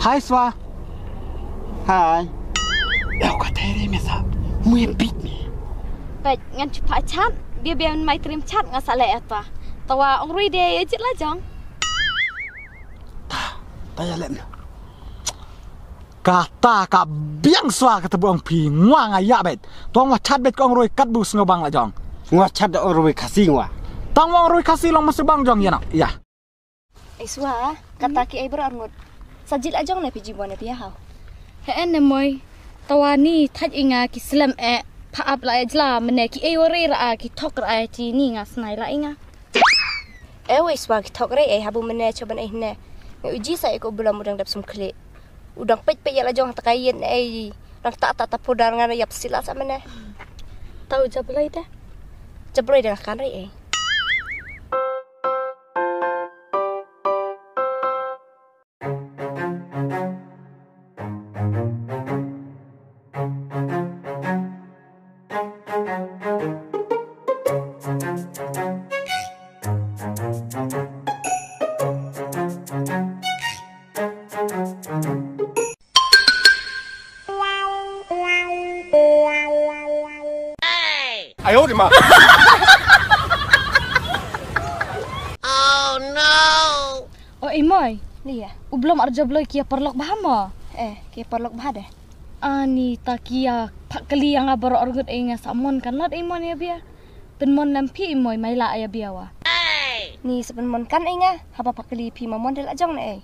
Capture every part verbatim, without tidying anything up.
Hi Swa. Hi. Eo ka tere me sa. Mui pit me. Peit ngan chu pha chat, bia bia mai trim chat nga sa leh ata. Tawa ong rui de ye jit la jong. Ta, ta ya lem. Kata ka biang Swa kata bu ong phi ngwa nga ya bet. Tong wa chat bet ka ong rui kat bu sngo bang la jong. Ngwa chat da ong rui Khasi ngwa. Tang wa ong rui Khasi long masubang jong ya na. Ya. Ai Swa, kata ki ai bro arngut. Sa jit la jong ne piji bone pia hau. He en ne moi. Tawa ni thaj inga ki slem e. Pha ap la e jla mene ki ai wari ra ki thok ra ti ni nga snai la inga. E wei Swa ki thok re e habu mene choban e ne. Ngi uji sa e ko belum udang dap sum khli. Udang pej pej ya la jong ta kayen e. Dang ta ta ta pudar nga yap sila sa mene. Tau jablai de. Jablai de kan re e. Ayo di ma. Oh no. O i moi. Nia. U blom arjo bloi kia parlok bha mo. Eh, kia parlok bha de. Ani ta kia phakli yang abor orgut e nga samon kan lot i mon ya bia. Pynmon lam phi i moi mai la ya bia wa. Ni sa pynmon kan e nga haba phakli phi mamon de la jong ne e.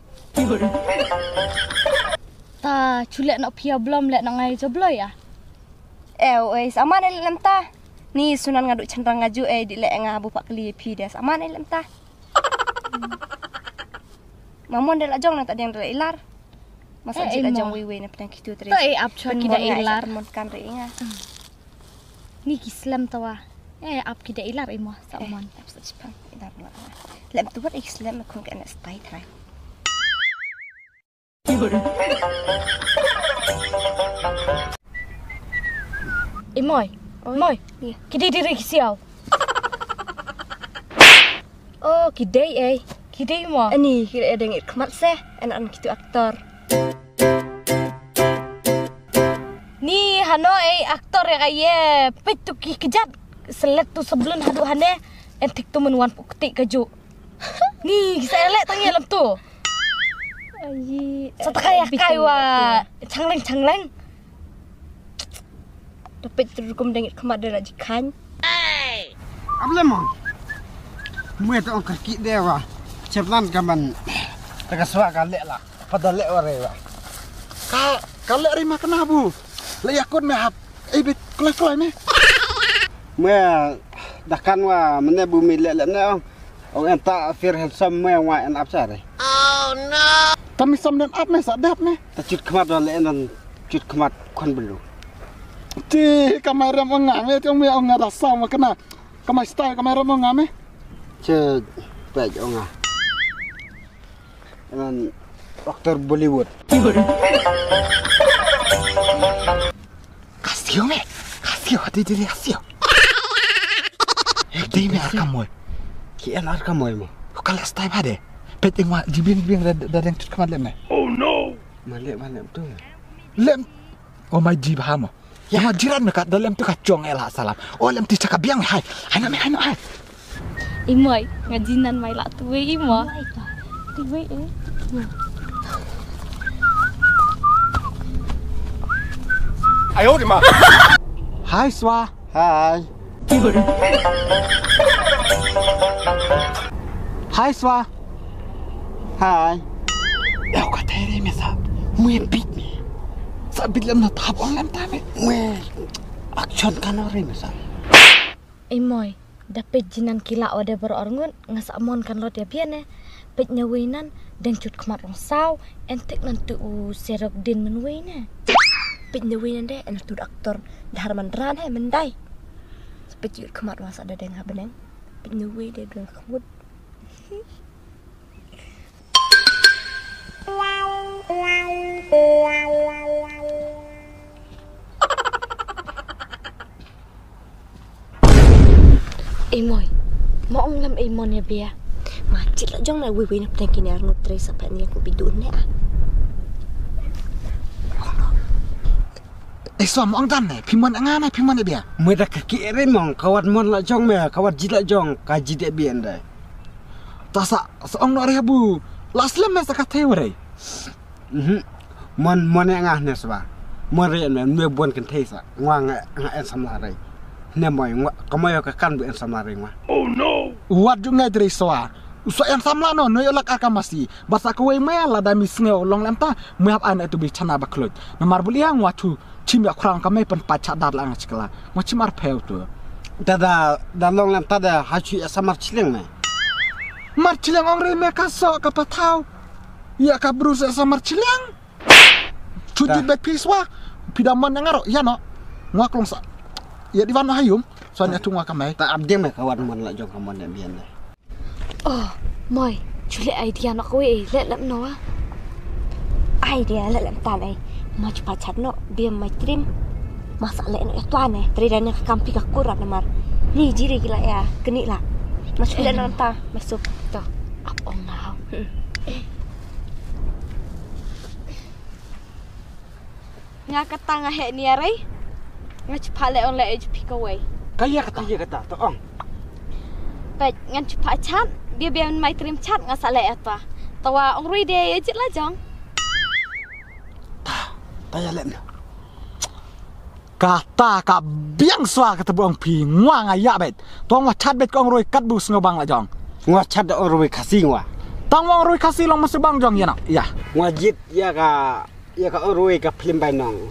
Ta chule no phi ya blom le no ngai jo bloi ya. Eh, oi, saman e lem ta. Ni sunan nga du chandang nga ju e di le nga bu phakli phi de saman e lem ta. Mamon de la jong na ta deng de la ilar. Masa eh, ji la jong wei wei na pdeng kitu tri. To e ap chon ki da ilar. Mon kan re nga. Ni ki slem tawa. Eh, ap ki da ilar imo sa mon. Ap sa chipang ilar la. Lem tu wat ik slem kun ka na stai trai. Imoi. Imoi. Ki dei dei ki siau. Oh, ki dei eh. Ki dei mo. Ani ki dei deng it khmat se. An an kitu aktor. Ni hano eh aktor ya kaye. Pet tu ki kejat. Selet tu sebelum hadu hane. En tik tu men wan pukti kaju. Ni sa lek tang ya lem tu. Ai. Sa ta kai kai wa changleng changleng. Tapi tu rukum dengit kemat dia nak jikan. Ap lem mo. Mue ta ong kerki de wa. Cheplan ka man. Ta ka swa ka lek la. Pada lek wa re wa. Ka ka lek ri ma kena bu. Le yakut me hap. Eh bit kloi kloi me. Mue da kan wa mene bu mi lek lek ne ong. Ong en ta fir handsome me wa en ap sare. Tami sam den ap me sa dap me. Ta chut khmat wa le en chut khmat khon belu. Ti kamai rem ong nga me ti ong me ong nga da sa ma kena. Kamai style kamai rem ong nga me. Che pej ong nga. Enan aktor Bollywood. Kasio me. Kasio hati diri kasio. Hekti me arkam moi. Ki en arkam moi mo. Kala style bade. Pet ing wa jibing bing da da deng tut kamat lem me. Oh no. Malek malek tu. Lem. Oh my jib ha mo. Yang jiran me kat da lem tu ka chong ela salam. Oh lem ti chaka biang hai. Hai na me hai no hai. Imoi, nga jinan mai la tu we imo. Imoi ta. Tu we eh. Ayo di ma. Hai Swa. Hai. Hai Swa. Hai. Eo ka tere me sa. Mue bit me. Sa bit lem na tap ong lem ta me. Mue. Action kan ore me sa. Ei moi, da peit jinan ki lah wa de bor orngut nga sa mon kan lot ya bian eh. Peit nya wei nan deng chut khmat rong saw, entik nan tu u serok din men wei ne. Peit nya wei nan de en tu aktor dahar man ran he mendai. Peit chut khmat wa sa da deng ha beneng. Peit nya wei de deng khmut. Ei moi, mo ong lam ei mon ya bia. Ma chit la jong na wei wei na pdeng kine arngut trei sa phet ni aku bidu ne ah. Swa mo ong dam ne, phi mon nga ne, phi mon ïa bia. Mo da ka ki ere mo, ka wat mon la jong me, ka wat jied la jong, ka jied ïa bia ndai. Ta sa, sa ong no re bu. La slem me sa ka thei ware. Mhm. Mon, mon ïa nga ne swa. Mon re me, me bon kan thei sa. Ngwa nga, nga en samla re. Ne mo ngwa, ka mo ïa ka kan bu en samla re ngwa. Oh no. Wat ju ngai dre swa. U sa en samla no, no ïa lak ar ka masi. Ba sa kawei me la da mi sngew long lem ta, me hap an tu bi chana ba klut. Namar bu liang wa tu, chim ïa khrang ka me pen pa cha dad la nga chikla. Mo chim ar pheu tu. Da da, da long lem ta da ha chu ïa sa mar chileng me. Mar chileng ong re me ka so ka pathaw. Ïa ka bru sa sa mar chileng. Chu di bet phi swa. Phi da man ngaro, ïa no. Ngwa klong sa. Ïa di wan ha yum. So nya tu ngwa ka me. Ta ap ding me ka wan man la jong ka man ne bien ne. Oh, moi, chu le idea no ko e, le lem no. Idea le lem tan e. Mo chu pa chat no, bia mai trim. Masa le no e tuan e, tri dan ka kampi ka kurap namar. Ni jiri gila ya, keni la. Mo chu le no ta, masuk. To, ap ong ngau. Nga kata nga heh ni arei. Nga chipha le ong le eh phi kawei. Ka ïa kata, ïa kata, to ong. Peit, ngan chipha chat, bia bia mai trim chat nga sa le eh ta. Tawa ong rui de ïa jit la jong. Ta, ta ïa le na. Kata ka biang swa kata bu ong phi ngwa nga ïa bet. To ngwa chat bet ka ong rui kat bu sngew bang la jong. Ngwa chat da ong rui Khasi ngwa. Tang wa ong rui Khasi long masih bang jong ïa na. Ïa. Ngwa jit ïa ka Ïa ka ong rui ka phlim bai nong.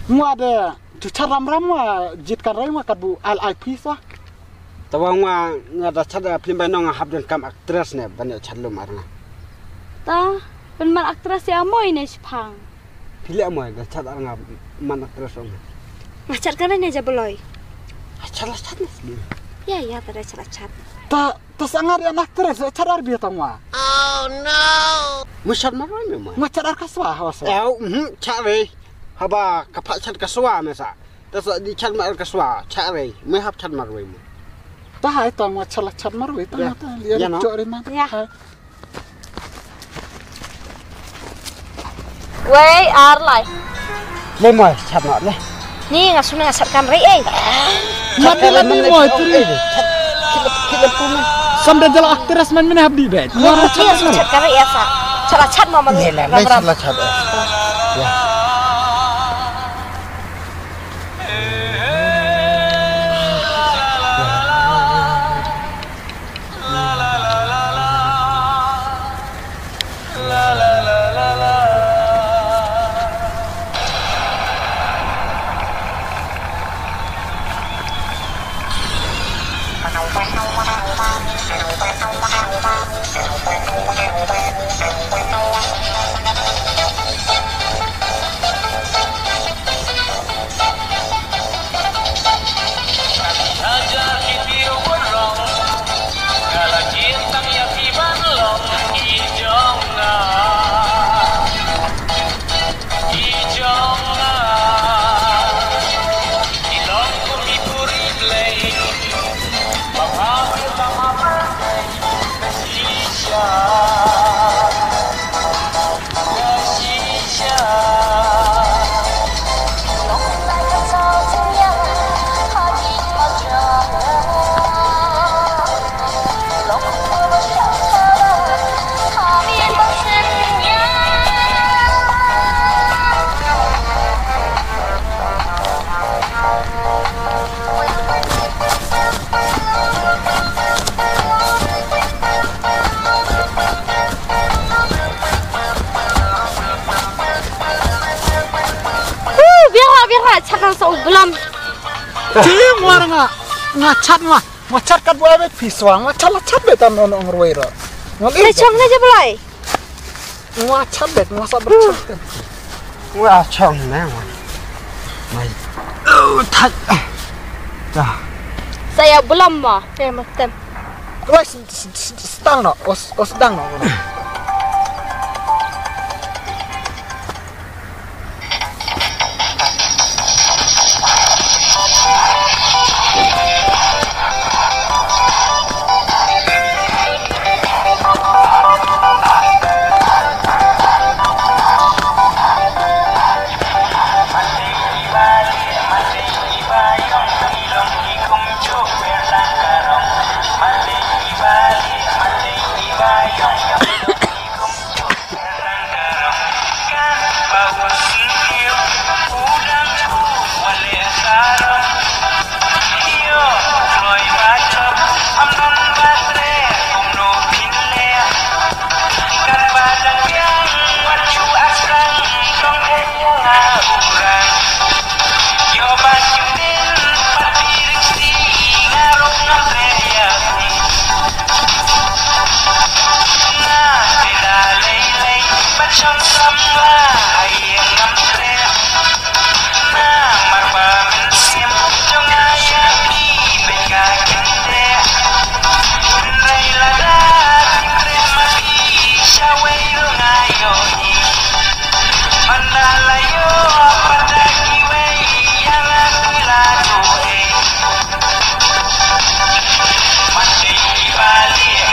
Ngwa de, tu cha ram ram ngwa jit ka rai ngwa kat bu al ai pisa. Tawa ngwa nga da chat da phlim bai nong hap don kam actress ne ban ïa chat lum ar nga. Ta, ban man actress ïa moi ne shipang. Philip moi da chat ar nga man actress ong. Nga chat ka ne ja beloi. Chat la chat ne sli. Ya, ya, ta da chat la chat. Ta Ta sangar ïa nak tres chat ar bia tang wa. Oh no. Mu chat mar me ma. Ma chat ar ka swa ha swa. Au, mhm, chat re. Haba ka pha chat ka swa me sa. Ta sa di chat mar ka swa, chat re. Me hap chat mar we mu. Ta hai tang wa chat la chat mar we ta. Ya. Ta ïa. Ya, no? Chok re ma. Ya. Hai. Wei ar lai. Le moi chat ma le. Ni nga sum nga chat kam rei ei. Mat de la ni moi tu ri. Sam da jala actress man mena habdi bet. Ni nga chat kam rei asa. Chat la chat ma ma. Ni la chat la chat. Ya. Biara, biara, chat nang sa u blam. Ti ngwa nga, nga chat ngwa, nga chat kat buai bet piswa, nga chat la chat bet tan on ong ruai ro. Nga le. Chong na je belai. Ngwa chan bet, ngwa sa bet chan. Ngwa chong na ngwa. Mai. Oh, thak. Ta. Saya belum ma. Saya matem. Kau s-, s-, s-, sedang nak. Os, os sedang nak.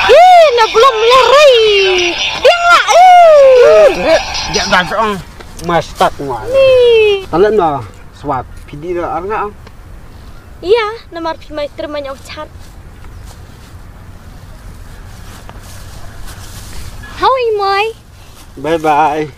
Ih, na belum lari. Biang lah, eh. Eh, dia dah song. Mas tak ngwa. Ni. Talan na swat. Pidi na arnga. Iya, namar phi mai terima nyok chat. How i mai? Bye bye.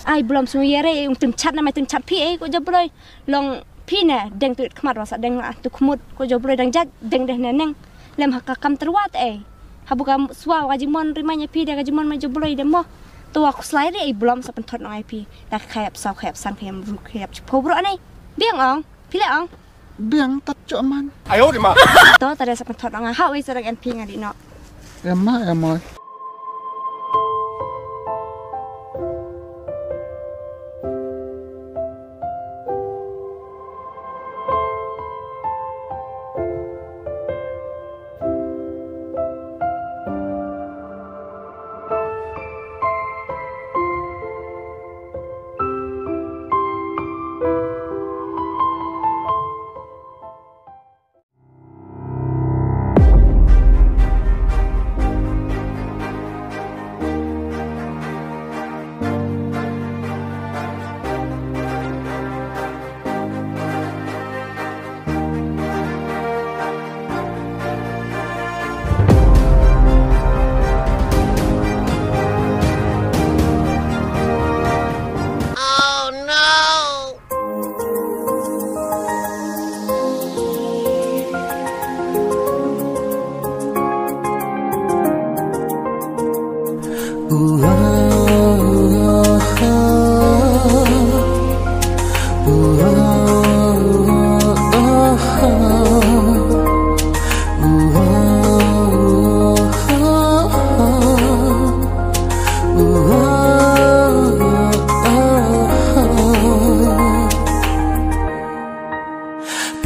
Ai, belum semua ya re, yung tim chat na mai tim chat phi, eh, ko jabroi. Long phi ne deng tu khmat wasa deng la tu khmut ko jabroi dang jat deng deh ne neng. Lem ha ka kam terwat, eh. Habu ka swa wa jimon rimanya phi de ka jimon ma jabroi de mo. Tu wa khuslai de, eh, belum sa penthot nong ai phi. Da khayap saw khayap san khayap ruk khayap chipho bro ne. Biang ong, phi le ong. Biang tat chok man. Ayo di ma. To tadi sa penthot nong ha wei sa dang en phi ngadi no. Em ma em oi.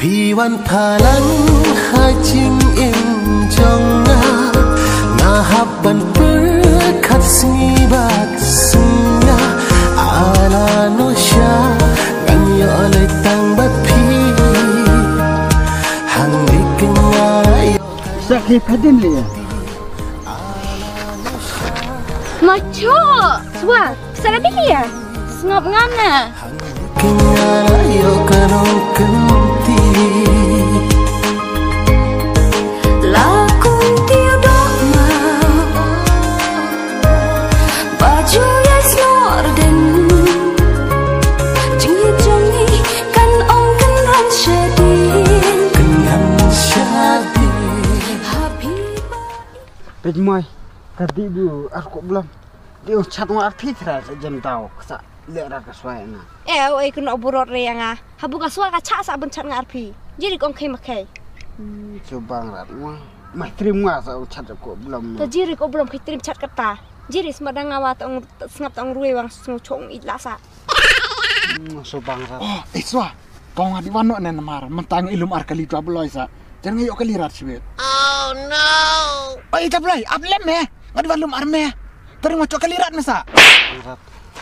Phi wan phalang ha jingim jong nga, nga hap ban pyrkhat sngi bad sngi. Ala no sha ngan ïoh leit tang bad phi. Hangne kynga ïoh. Sa ki phadim le. Macho, swa, sa ka dili ya. Sngap ngam na. Kynga ïoh ka nongkynti. La kum tiu dok ma. Baju ya snor den. Jingit jong ni kan ong kan ran shadin. Kan ran shadin. Happy birthday. Pej moi, ka di bu ar ko blam. Dei u chat nga arphi thra sa jem tau sa le ra ka swai na. Eh, oi kno burot re nga. Habu ka swai ka cha sa bun chat nga arphi. Jiri kong khei ma khei. Hmm, chubang rat nga. Mai trim nga sa u chat ko blom. Ta jiri ko blom khei trim chat kata. Jiri sma dang nga wa tong sngap tong ruwe wang sngap chong it la sa. Hmm, chubang rat. Oh, eh swa. Kong nga di wan no ne namar. Mentang ilum ar kali tu abloi sa. Jan nga yok kali rat sibit. Oh no. Oi ta bloi, ap lem me. Nga di wan lum ar me. Tering ma chok kali rat me sa.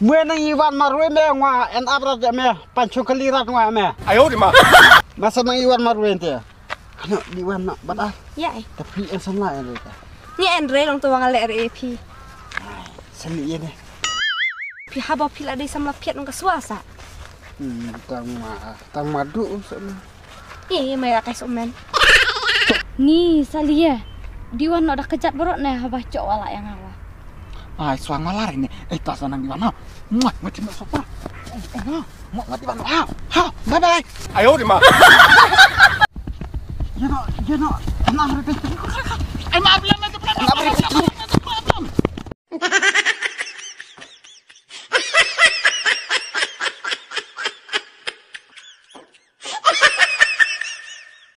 Mue nang iwan marwe me nga en ap rat me. Panchung kali rat nga me. Ayo di ma. Masa nang iwan marwe ente. Ano di wan no bad ah. Ya eh. Tapi en samla en re ta. Ni en re long tu wang ale re phi. Ai, sali ye ne. Phi haba phi la dei samla phiat nong ka swa sa. Hmm, tang ma, tang ma du samla. Eh, mai la kai somen. Ni salia. Di wan no da kejat borot ne haba chok wala yang awa. Ai swang wala ri ne. Eh ta sanang di wan no. Muah, muah cuma sopa. Eh, eh, no. Muah, muah di wan no. Ha, ha. Bye bye. Ayo di ma. Ye no, ye no. Enam ribu. Eh, maaf lah, maaf lah.